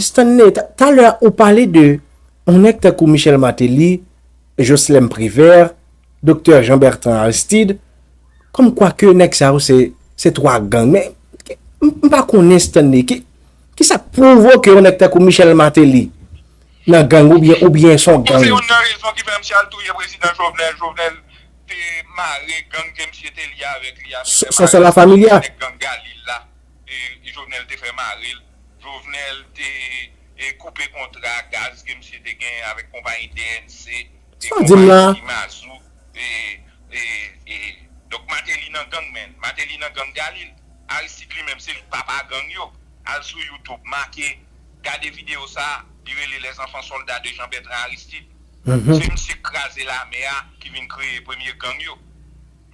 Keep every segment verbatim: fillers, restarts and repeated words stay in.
Stanley, ta- talè ou pale de yon nèg tankou Michel Martelly, Jocelerme Privert, Doktè Jean Bertrand Aristide, kòmkwa ke nèg sa yo se, se twa gang. Men m, m pa konnen Stanley, ki, ki sa k pwovoke yon nèg tankou Michel Martelly nan gang oubyen, oubyen se yon gang? Se youn nan rezon ki fè misye al touye prezidan Jovenel. Jovenel te mare gang ke misye te lye avèk li a. Misye mare la familya nèg gang Galil la. E Jovenel te fè mare l. Jovenel te e, koupe kontra gaz ke misye te gen avèk konpayi D N C e konpayi Mazou. E, e, e, donk, Martelly nan gang, men. Martelly nan gang Galil. Aristide li menm, se li k papa gang yo. Al sou YouTube, make, gade videyo sa, li rele Les enfants soldats de Jean Bertrand Aristide. Se misye k kraze lame a ki vin kreye premye gang yo.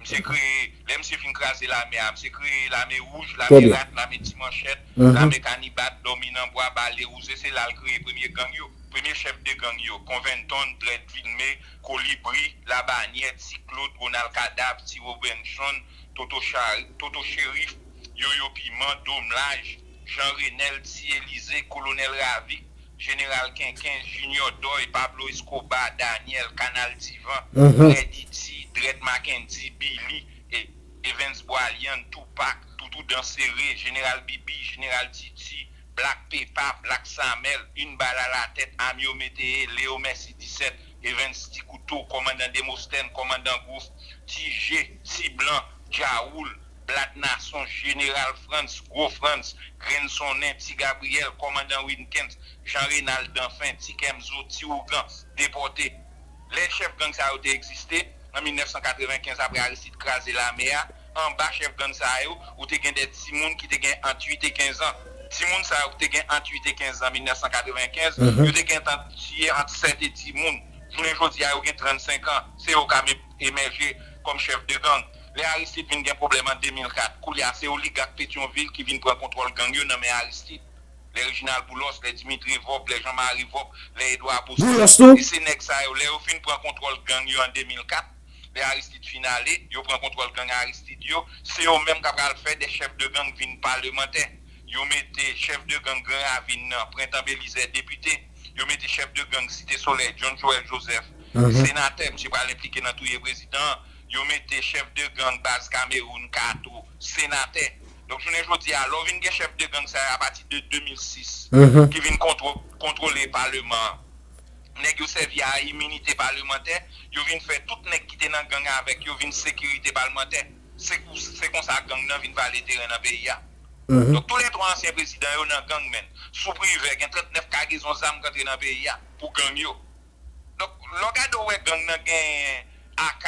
Misye kreye, lè misye fin kraze lame a, misye kreye lame wouj, lame rat, lame ti manchèt, lame kanibat, dòmi nan bwa, bale wouze, se la l kreye premye gang yo. Premye chèf de gang yo, Konventon, Drèd Vilme, Kolibri, Labanyè, Ti Klod, Ronald Kadav, Ti Robenchon, Toto Cha- Toto Cherif, Yoyo Piman, Dom Laj, Jan Renèl, Ti Elize, Kolonèl Ravik, Jeneral Kenken, Junior Doy, Pablo Escobar, Daniel, Kanal Divan, Rèd Iti, Drèd Mackendy, Billy, e- Evens Bwalyann, Tupac, Toutou Dan Sere, Jeneral Bibi, Jeneral Titi, Black Pepa, Black Samèl, Une Balle à la Tête, Amio Meteye, Leo Mèsi disèt, Evens Ti Kouto, Kòmandan Demostèn, Kòmandan Gouf, Ti Je, Ti Blan, Djawoul, Blat Nason, Jeneral Frantz, Gwo Frantz, Grenn Sonnen, Ti Gabriyèl, Kòmandan Winkens, Jan Renal Danfen, Ti Kèmzo, Ti Ougan, Depòte. Lè chèf gang sa yo te egziste, an mil nèf san katrevenkenz, apre Aristide kraze lame a, anba chèf gang sa yo, ou te gen de timoun ki te gen ant uit e kenz an. Timoun sa yo ki te gen ant uit e kenz an mil nèf san katrevenkenz, yo te gentan tiye ant sèt e timoun. Jounen jodi a, yo gen trannsenk an. Se yo k ap emèje kòm chèf de gang. Lè Aristide vin gen pwoblèm an de mil kat, koulye a se oligak Petyonvil ki vin pran kontwòl gang yo nan men Aristide. Lè Reginald Boulos, lè Dimitri Vorbe, lè Jean Marie Vorbe, lè Edouard Boulos tou. E se nèg sa yo, lè yo fin pran kontwòl gang yo an de mil kat, lè Aristide fin ale, yo pran kontwòl gang Aristide yo, se yo menm k ap pral fè de chèf de gang vin palemantè. Yo mete chèf de gang Gran Ravin nan, Prentan Belizaire, depite. Yo mete chèf de gang Site Solèy, John Joël Joseph, senatè, misye pral enplike nan touye prezidan an. Yo mete chèf de gang baz Kamewoun, Kato, senatè. Donk, jounen jodi a, lè w vin gen chèf de gang sa yo apati de de mil sis, ki vin kontwo- kontwole paleman an, nèg yo sèvi a iminite palemantè, yo vin fè tout nèg ki te nan gang avèk yo vin sekirite palmantè. Se kou- se konsa gang nan vin vale teren nan peyi a. Donk, toulètwa ansyen prezidan yo nan gang, men. Sou Privè, gen trannèf kagezon zam k antre nan peyi a pou gang yo. Donk, lè w gade, w wè gang nan gen A K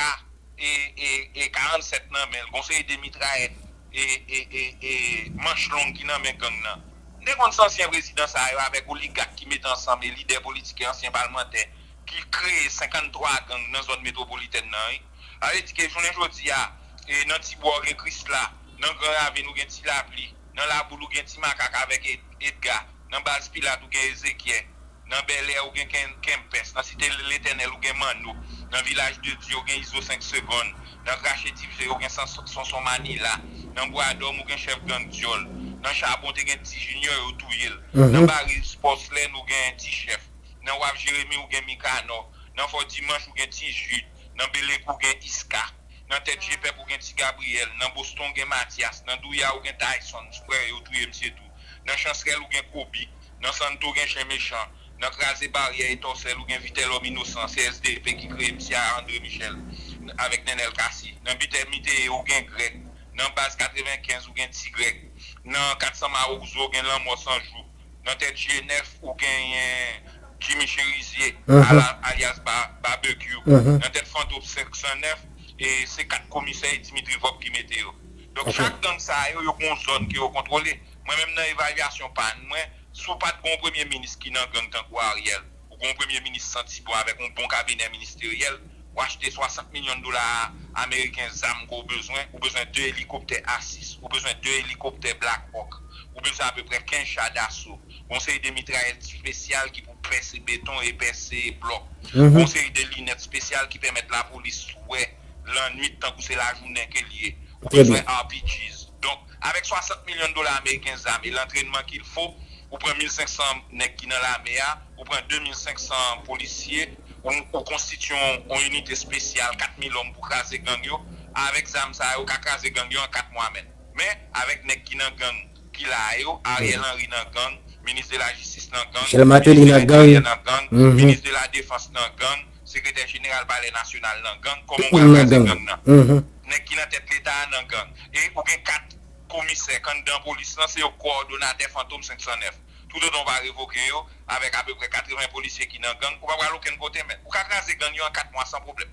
e, e, e karannsèt nan men l, gon seri de mitrayèt e, e, e, e manch long ki nan men gang nan. M te konn se ansyen prezidan sa yo avèk oligak ki mete ansanm e lidè politik e ansyen palmantè ki kreye senkanntwa gang nan zòn metwopolitèn nan, wi. Sa vle di ke jounen jodi a, e, nan Tibwa w gen Krisla, nan Gran Ravin ou gen Ti Lapli, nan Laboul ou gen Ti Makak avèk Ed- Edga, nan Baz Pilat ou gen Ezekyè, nan Bèlè ou gen Ken- Kenpès, nan Site Letènèl ou gen Manno, nan Vilaj de Dye ou gen Izo senk Segonn, nan Krache Dife ou gen Sans- Sonson Manila, nan Bwadòm ou gen chèf gang Dyòl, nan Chabon te gen Ti Jinyò yo touye l, nan Baris Pòslèn ou gen Ti Chèf, nan Waf Jeremi ou gen Mikanò, nan Fò Dimanch ou gen Ti Jid, nan Belekou ou gen Iska, nan Tèt Je Pèp ou gen Ti Gabriyèl, nan Boston ou gen Matyas, nan Douya ou gen Tayson, frè yo touye misye tou, nan Chansrèl ou gen Kobi, nan Santo ou gen Chen Mechan, nan Kraze Baryè e Tòsèl ou gen Vitè Lòm Inosan, C S D P ki kreye misye a, André Michel, avèk Nenel Cassy, nan Bitè Miteye ou gen Grèg, nan Baz katrevenkenz ou gen Ti Grèg, nan Kat San Mawozo ou gen Lanmò San Jou, nan Tèt Je Nèf ou genyen Jimmy Cherizier, ala- alyas Ba- Barbecue, nan Tèt Fantom senk san nèf, e se kat komisè e Dimitri Vorbe ki mete yo. Donk, chak gang sa yo, yo gon zòn ke yo kontwole. Mwen menm nan evalyasyon pa n mwen, si w pa t gon premye minis ki nan gang tankou Ariel, ou gon premye minis santi bon avèk yon bon kabinè ministeryèl, w achte swasant milyon dola ameriken zam ke w bezwen, ou bezwen de elikoptè A sis, ou bezwen de elikoptè Black Hawk, ou bezwen apeprè kenz cha daso, yon seri de mitrayèt espesyal ki pou pèse beton e pèse blòk, yon seri de linèt espesyal ki pèmèt lapolis wè lannwit tankou se lajounen ke l ye, ou bezwen R P Gs. Donk, avèk swasant milyon dola ameriken zam e lantrènman qu'il faut, ou pran mil senk san nèg ki nan lame a, ou pran de mil senk san polisye, ou, ou konstitye yon, yon inite espesyal, kat mil òm pou kraze gang yo. Avèk zam sa yo, ou ka kraze gang yo an kat mwa menm. Men, avèk nèg ki nan gang ki la a yo, Ariel Henry nan gang, minis de la jistis nan gang, Michel Martelly minis de nan gang. Lenteryè nan gang, Mhm. minis de la defans nan gang, sekretè jeneral palè nasyonal nan gang, kòman Tout ou moun ka nan kraze gang. gang nan? Mhm. Nèg ki nan tèt leta a nan gang. E ou gen kat komisè k anndan polis lan, se yo k kowòdonatè Fantom senk san nèf. Toutotan w pa revoke yo, avèk apeprè katreven polisye ki nan gang, ou pa pral okenn kote, men. Ou ka kraze gang yo an kat mwa san pwoblèm.